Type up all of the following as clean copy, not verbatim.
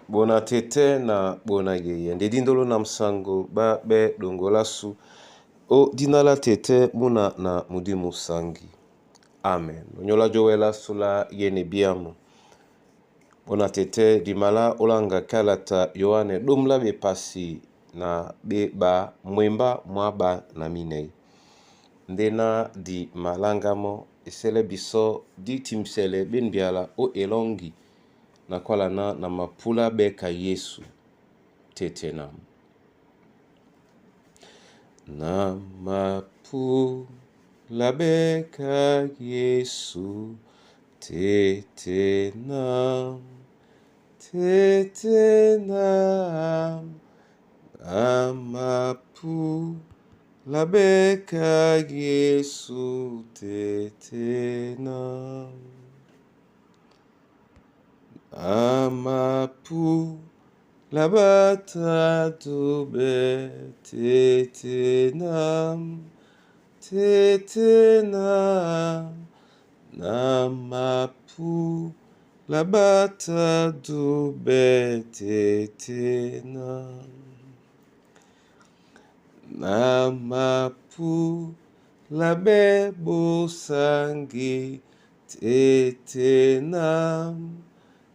Bona tete na bona yeye nde dindolo na msango ba be dongolasu o dina la tete muna na mudimu sangi. Amen. Onyola jowela sula yene biamu. Bona tete dimala olanga kalata Yoane domla be pasi na be ba mwemba mwa ba na minei. Nde na di malangamo esele biso di timsele benbiala o elongi na kwalana na mapula beka Yesu tete nam. Na mapula beka Yesu tete nam, tete nam, na mapula beka Yesu tete nam. Na mapula bata dube tete nam, tete nam, na mapula bata dube tete nam. Na mapula be bosangi tete nam,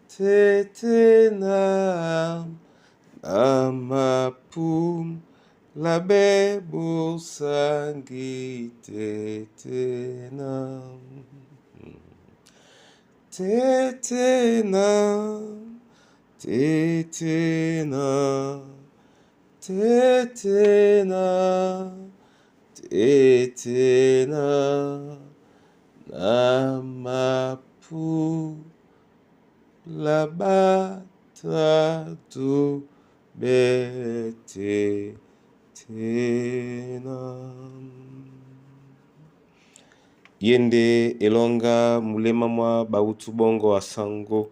tete nam, na mapula be bosangi tete nam. Tete nam, tete nam, tete nam, tete nam, na mapula bata dube tete nam. Yende elonga mulema mwa bautu bongo asango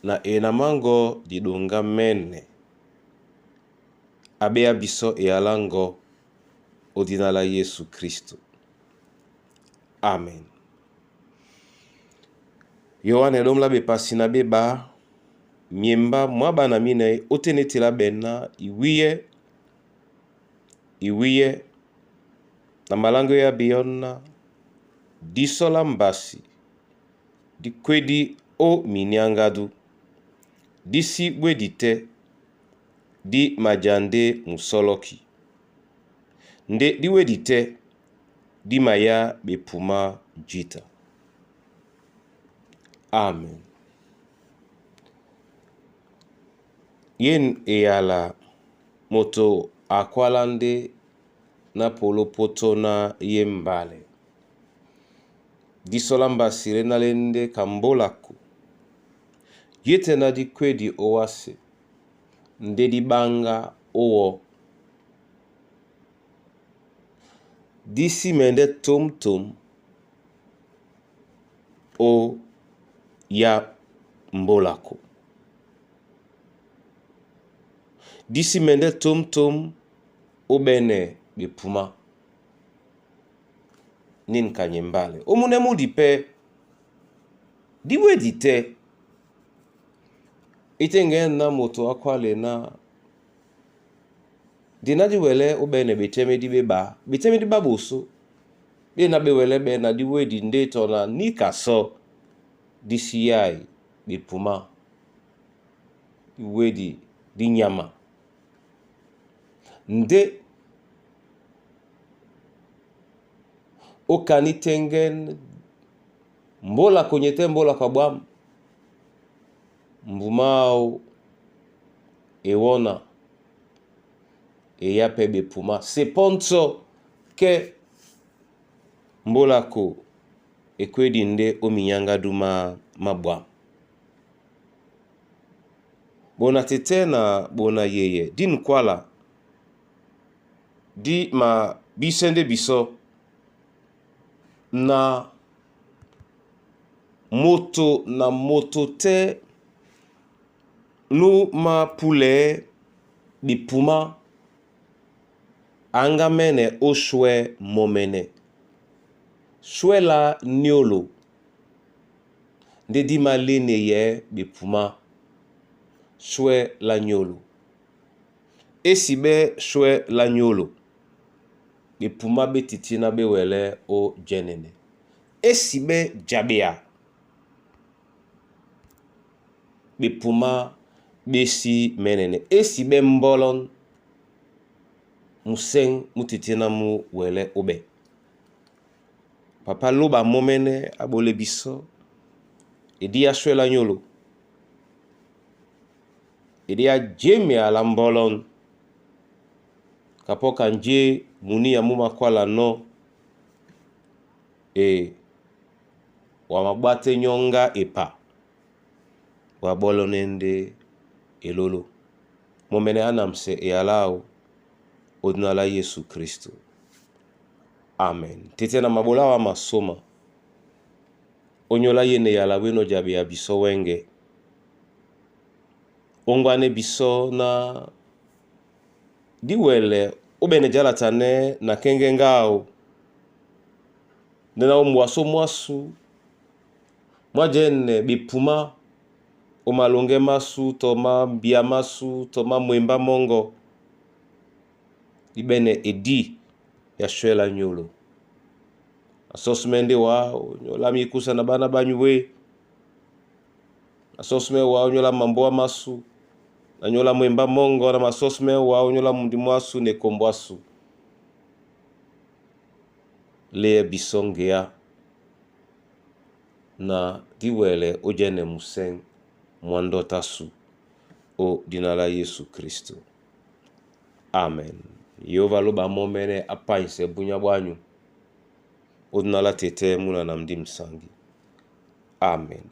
na enamango didonga mene abeya biso eyalango odina la Yesu Kristo. Amen. Yoane domla bepasi na beba miemba mwa bana minei otenetela bena iwiye iwiye na malango ya biona disola mbasi dikwedi o miniangadu disi bwedi te di majande musoloki nde diwedi te di maya bepuma jita. Amen. Yen eyala moto akwala nde na polopoto na ye mbale. Disola mbasi le na lende kambolaku. Yete na dikwedi owase nde dibanga owo. Disi mende tom tom o ya mbolako. Disi mende tom tom obene bepuma. Nin kanyembale. Omune mudi pe diwedi te. Itenge na moto akwale na dina diwele obene beteme di beba beteme di baboso be na bewele be na diwedi ndeto na nikaso disi yai bepuma diwedi di nyama nde okani tengen mbola konyete mbola kwa bwam mbumao ewona eya pe bepuma seponso ke mbolako ekwedi nde ominyanga duma mabwam. Bona tete na bona yeye di nkwala di ma bisende biso na moto na moto te nu mapule bipuma anga mene oshwe momene shwela niolo nde di malene ye bipuma. Shwɛ lá nyólo. E si ɓɛ́ shwɛ lá nyólo, ɓepumá ɓé titíná ɓé wɛlɛ́ ó jɛ́nɛnɛ. E si ɓɛ́ jabea, ɓepumá ɓé sí mɛ̌nɛnɛ. E si ɓɛ́ mbɔ́lɔ́n, musɛ̂ŋ mú titíná mú wɛlɛ́ óɓɛ. Papa lóba mɔ́mɛ́nɛ́ á ɓolɛ́ bisɔ́, e dí á shwɛ lá nyólo, e dí á jémea lá mbɔ́lɔ́n, kapɔ́ ka njé muníya mú makwálanɔ́ e wa maɓwátɛ́ nyɔ́ŋgá epa, wa ɓɔ́lɔ́nɛ́ ndé elóló. Mɔ́mɛ́nɛ́ á namsɛ eyalá áō ó dina lá Yésu Kristo. Amen. Tete na maɓolá wá masóma, ónyólá yéne eyala wéná ó jabea bisɔ́ wɛ́ŋgɛ̄. Óŋgwanɛ́ bisɔ́ ná dí wɛlɛ ó ɓɛnɛ jálatanɛ́ na kéŋgéŋgá áō, ndé na ó mwasó mwásū mwá jɛ́nɛ ɓepumá ó maloŋgɛ́ másū tɔ má mbia másū tɔ má mwembá mɔ́ŋgɔ. Dí ɓɛ́nɛ edí ya shwɛ lá nyólo. Asɔ́súmɛ́ ndé wá ónyólá míkúsa na ɓána ɓá nyué. Masɔ́súmɛ́ wá ónyólá mambóa másū na nyóla mwembá mɔ́ŋgɔ na masɔ́súmɛ́ wá ónyólá mundi mwásū na ekombo ásū. Léɛ bisɔ́ ŋgeá na dí wɛlɛ ó jɛ́nɛ musɛ̂ŋ mwá ndɔ́ta ásū ó dina lá Yésu Kristo. Amen. Yehova lóba mɔ́mɛ́nɛ́ á pányisɛ búnyá ɓwányu ó dina lá tetɛ́ múna na m̀ndímsáŋgi. Amen.